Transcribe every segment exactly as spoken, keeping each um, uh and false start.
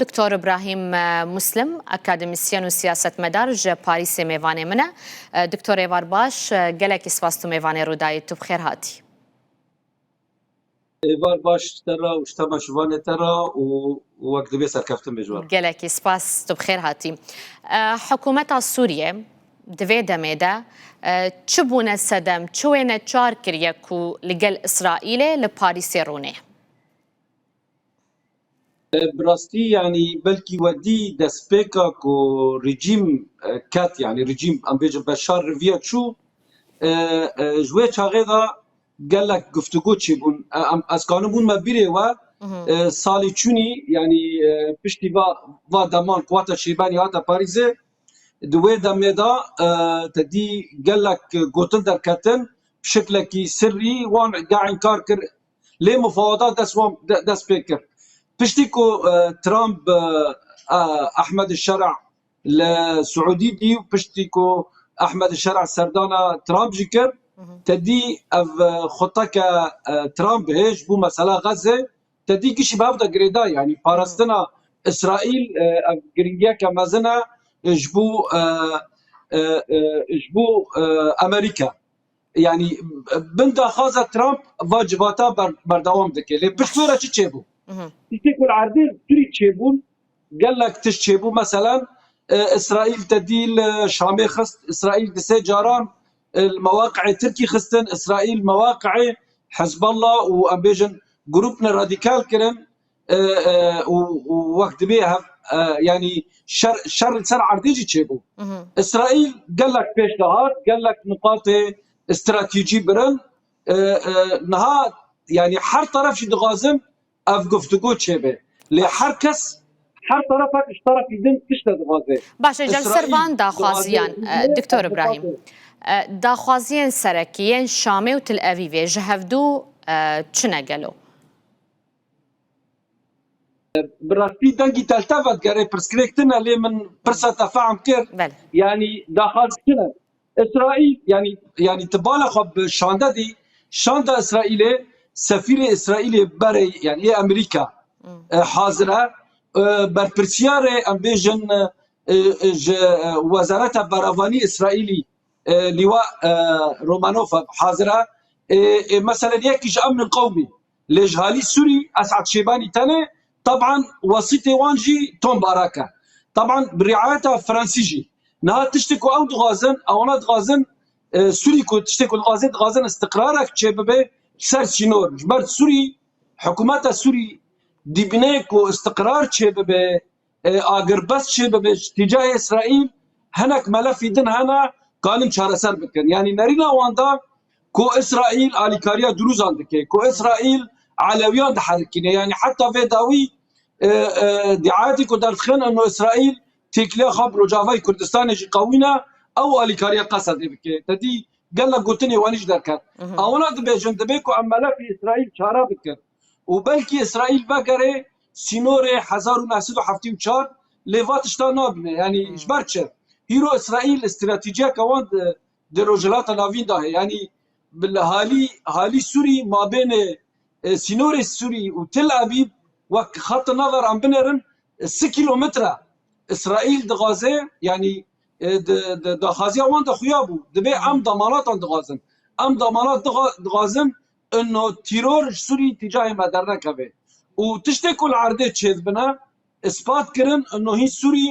Doktor Îbrahîm, e, Muslim, akademîsyen û siyasetmedar ji Parîsê mêvanê min e. E, Doktor, êvar baş, e, gelekî spas tu mêvanê Rûdayî, tu bi xêr hatî. Êvar baş ji te re û ji temaşevanê te re û wek divê serkeftin bê ji we re. Gelekî spas, tu bi xêr hatî. E, hikûmeta Sûriyê di vê demê de, e, çi bûne sedem, çi wê neçar kiriye ku li gel Îsraîlê li Parîsê rûnê? E, bi rastî, yanî belkî we dî destpêka ku rejîm, e, ket, yanî rejîm, em bêjin Beşar riviya çû, e, e, ji wê çaxê de gelek guftûgo çêbûn. E, em, ez kanim bûn me bîrê we, Mhm. e, salê çûnî, yanî, e, piştî va, va deman ku hate Şêbanî hate Parîzê, di wê demê de, e, te dî gelek gotin derketin, bi şeklekî sirrî wan ga înkar kir, lê mufawada dest wan, de-, dest pê kir. Piştî ku, e, Trump, e, e, Ehmed Şera li Siûdî dî û piştî ku Ehmed Şera serdana Trump jî kir, Mhm. te dî ev, e, xuteke, e, Trump hê ji bo mesela Xezê, te dî gişî bi hev de girêdayî, yanî parastina Îsraîl, e, ev giringiyeke mezin e, e, ji bo, e, e, e, ji bo, e, Amerîka. Yanî bin daxwaza Trump va civata ber-, berdewam dike. Lê pişt wê re çi çêbû? Mhm. Tiştê ku li erdê li Sûrî çêbûn, gelek tişt çêbû. Meselen, e, Îsraîl te dî li Şamê xist, Îsraîl di sê caran, e, li mewaqi'ê Tirkî xistin, Îsraîl mewaqi'ê Hezbollah û em bêjin grûpne radîkal kirin, e, e, û, û wek dibê hev, e, yanî şer, şer li ser erdê jî çêbû. Mhm. Îsraîl gelek pêş de hat, gelek niqatê stratejî birin. E, e, niha yanî her teref jî dixwazin ev guftûgo çêbe. Lê her kes, her terefek ji terefî din tişte dixwaze. Baş e, ji li ser Îsraîl van daxwaziyan, dixwaze e, Doktor ev Îbrahîm, niqatê. E, daxwaziyên serekî yên Şamê û Til Evîvê ji hevdû, e, çi ne gelo? Bi rastî dengî te li te vedigere, pirsgirêk tune, lê min pirsa te fehm kir. Belê. Yanî daxwaz tune. Îsraîl, yanî, yanî tu bala xwe bi şande dî, şanda Îsraîlê, sefîrê Îsraîlê berê, yanî yê Amerîka, Hmm. e, hazir e. E, berpirsiyarê, em bêjin, e, e, ji, e, Wezareta Berevanî Îsraîlî, e, Lîwa, e, Romanov hazir e. E, e, meselen yekî ji Emnil Qewmî. Lê ji halî Sûrî Esad Şêbanî tenê, teban wesîtê wan jî Tom Barak e. Teban bi riayeta Fransî jî. Niha tiştê ku ew dixwazin, ewana dixwazin, e, Sûrî ku tiştê ku dixwazin, dixwazin istiqrarek çêbibe ser sînor. Ji ber Sûrî, hikûmeta Sûrî dibîne ku istiqrar çêbibe, e, agirbest çêbibe ji tîcahê Îsraîl, hinek melefî din hene, kanin çareser bikin. Yanî nerîna wan da ku Îsraîl alîkariya Dirûzan dike, ku Îsraîl Elewiyan diherikîne. Yanî heta vê dawî, e, e, diayetî ku derdixin, eno Îsraîl têkiliya xwe bi Rojavayê Kurdistanê jî qewîne, ew alîkariya Qesedê bike. Te dî gelek gotinê wanî jî derket. Mhm. Ewana dibêjin, dibê ku em melefî Îsraîl çare bikin. Û belkî Îsraîl vegere sînorê hezar û neh sed û heftê û çar, lê va tişta nabîne. Yanî Hmm. ji ber çi? Hîro Îsraîl stratejiyeke wan di, di Rojhilata Navîn de heye. Yanî bi li halî, halî Sûrî mabênê, e, sînorê Sûrî û Tel Avîv wek xeta nava re em binêrin, e, sî kîlometre. Îsraîl dixwaze, yanî, e, di, di daxwaziya wan de xuya bû. Dibê em damanatan dixwazin. Em damanat dixa-, dixwazin, ino tîror ji Sûrî tîcahê me dernekeve. Û tiştê ku li erdê çêdibine, ispat kirin, ino hîn Sûrî,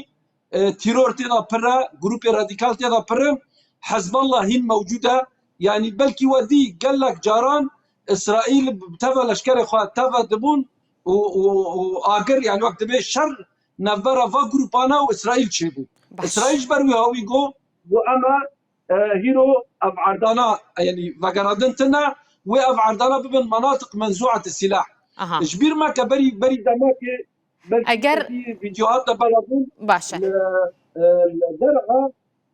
e, tîror tê de pir e, grûpê radîkal tê de pir in, Hezbollah hîn mewcûd e. Yanî belkî we dî gelek caran Îsraîl bi teva leşkerê xwe teva dibûn û, û, û agir, yanî wek dibê şer navbera va grûpana û Îsraîl çêbû. Baş. Îsraîl ji ber wî hawî got, got em e, e, hîro ev erdana, yanî vegerandin tune, wê ev erdana bibin menatiq menzu'at silah. Aha. Ji bîr meke berî, berî demekê, belkî Eger te dî vîdeo hat de bela bûn, Baş e. li, e, li Der'a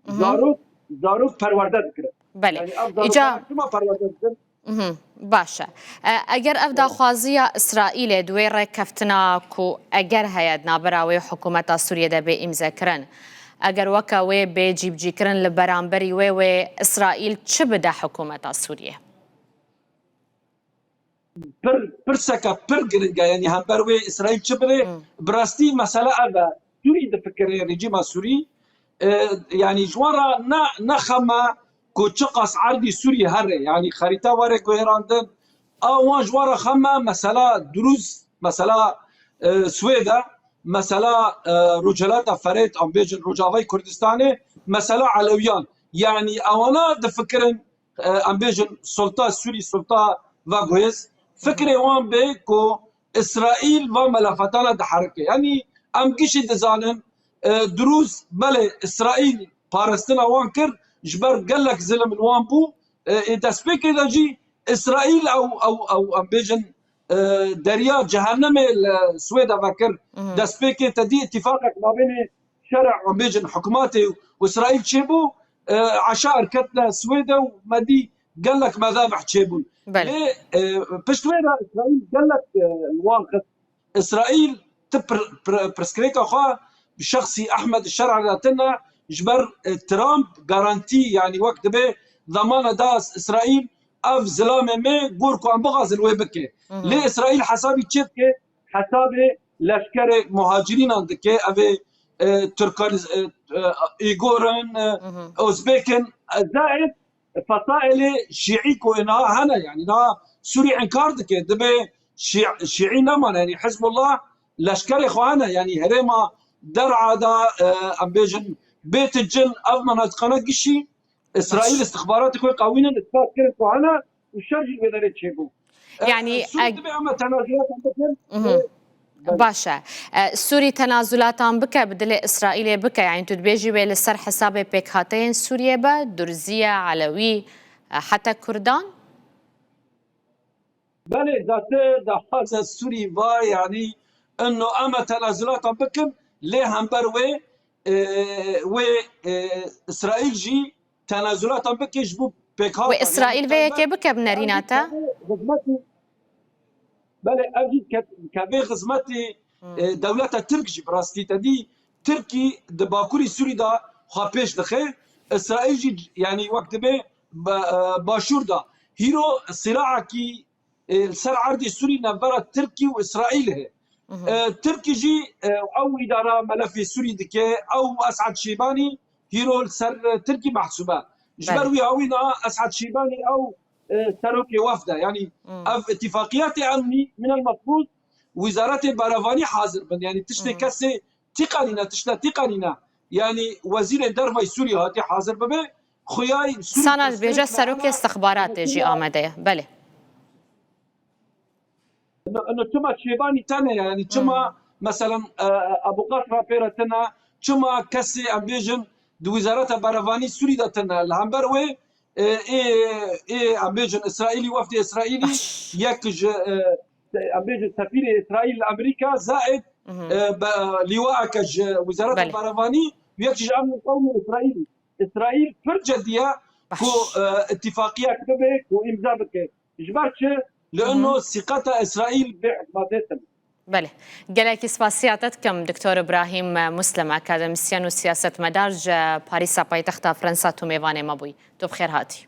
Mhm. zarok, zarok perwerde dikirin. Belê. Yanî ev Îca- zarok çima perwerde dikin? Mhm, baş e. E, eger ev daxwaziya Îsraîlê di wê rêkeftina ku eger heye di navbera wê û hikûmeta Sûriyê de bê îmzekirin, eger weke wê bê cîbicîkirin li beramberî wê, wê Îsraîl çi bide hikûmeta Sûriyê? pir, pirseke pir giring e. Yanî hember wê Îsraîl çi bire? Hmm. Bi rastî mesele ev e. Sûrî difikire, rejîma Sûrî. E, yanî ji wan re ne, ne xem e ku çiqas erdî Sûrî here. Yanî xerîta were guherandin. A wan ji wan re xem e, mesela Drûz, mesela, e, Swêd e, mesela, e, Rojhilata Ferêt, em bêjin Rojavayê Kurdistanê, mesela Elewiyan. Yanî ewana difikirin, e, em bêjin, sulta Sûrî, sulta veguhêz, fikrê wan bê ku Îsraîl van melefatana diherike. Yanî em gişî dizanin, e, Drûz, belê Îsraîl parastina wan kir, ji ber gelek zilim li wan bû. E, ê destpêkê de jî Îsraîl ew, ew, ew, em bêjin, e, derya cehennemê li Swêde vekir. Mhm. Destpêkê te dî îtîfaqek mabênê şerê, em bêjin, hikûmetê û Îsraîl çêbû, e, eşair ketine Swêde û me dî gelek mezabih çêbûn. Belê. Lê, e, pişt wê re Îsraîl gelek, e, li wan xist. Îsraîl ti pir-, pir-, pirsgirêka xwe bi şexsî Ehmed Şer'a re tine, ji ber, e, Trump garantî, yanî wek dibe zemana da Îsraîl ev zilamê me gor ku em bixwazin wê bike. Mhm. Lê Îsraîl hesabî çi dike? Hesabê leşkerê muhacirînan dike, ev ê, e, Tirkan, e, e, Îgor in, e, Mhm. Ozbek in, e, zaid fesailê şîî ku niha hene, yanî niha Sûrî inkar dike, dibe şî-, şîî nemane, yanî Hizbullah leşkerê xwe hene, yanî herêma Der'a da, e, em bêjin Bêt Cin, ev menatiqana gişî Îsraîl Baş. istixbaratê xwe qewînin, ispat kirin ku hene û şer jî li vê derê çêbû. E, Yanî, Sûrî eg- dibe em tenazulatan bikin. Mhm. E, belê. Baş e. E, Sûrî tenazulatan bike, bi dilê Îsraîlê bike. Yanî tu dibêjî wê li ser hesabê pêkhateyên Sûriyê be, Durziye, Elewî, e, heta Kurdan? Belê, da te daxwaza Sûrî va, yanî, ino em tenazulatan bikin, lê hember wê, e, wê, e, Îsraîl jî tenazulatan bike ji bo pêkhatan. Wê Îsraîl vê yekê bike bi nerîna te? Xizmetî, belê, ev jî ke-, kevê xizmetî, Hmm. e, dewleta Tirk jî bi rastî te dî Tirkî di bakurî Sûrî de xwe pêş dixe. Îsraîl jî, yanî wek dibe ba-, e, başûr de. Hîro silahekî e, li ser erdê Sûrî navbera Tirkî û Îsraîl heye. Mhm. E, Tirkî jî, e, ew îdara melefê Sûrî dike, ew Esad Şêbanî hîro li ser, e, Tirkî mehsûb e. Ji ber Belê. wî hawîna Esad Şêbanî ew, e, serokê wefd e. Yanî Hmm. ev îtîfaqiyatê emnî min el mefrûz Wîzaretê Berevanî hazir bin. Yanî tiştê Hmm. kesê tîqa nîne, tişta tîqa nîne. Yanî wezîrê dervayî Sûrî hatî hazir bibe, xuyayî Sûrî Sana dibêje serokê istixbaratê jî amade ye. Belê. Ino, ino çima Şêbanî tene ye? Yanî çima, Hmm. meselen, e, Ebu Qasra pê re tine, çima kesê, em bêjin, di Wîzareta Berevanî Sûrî de tine? Li hember wê, e, ê, ê, em bêjin, Îsraîlî, wefdê Îsraîlî, Baş. yek ji, e, em bêjin, sefîrê Îsraîl li Amerîka, zaid, Mhm. e, be, lîwaeke ji Wîzareta Belê. Berevanî, yek ji emnê qewmê Îsraîlî. Îsraîl pir cedî ye Baş. ku, e, îtîfaqiyek bibe, ku îmza bike. Ji ber çi? Li Mhm. ino sîqeta Îsraîl bê hikmatê tune. Belê. Gelekî spasiya te dikim, Doktor Îbrahîm Muslim, akademîsyen û siyasetmedar ji Parîsa paytexta Fransa, tu mêvanê me bûyî. Tu bi xêr hatî.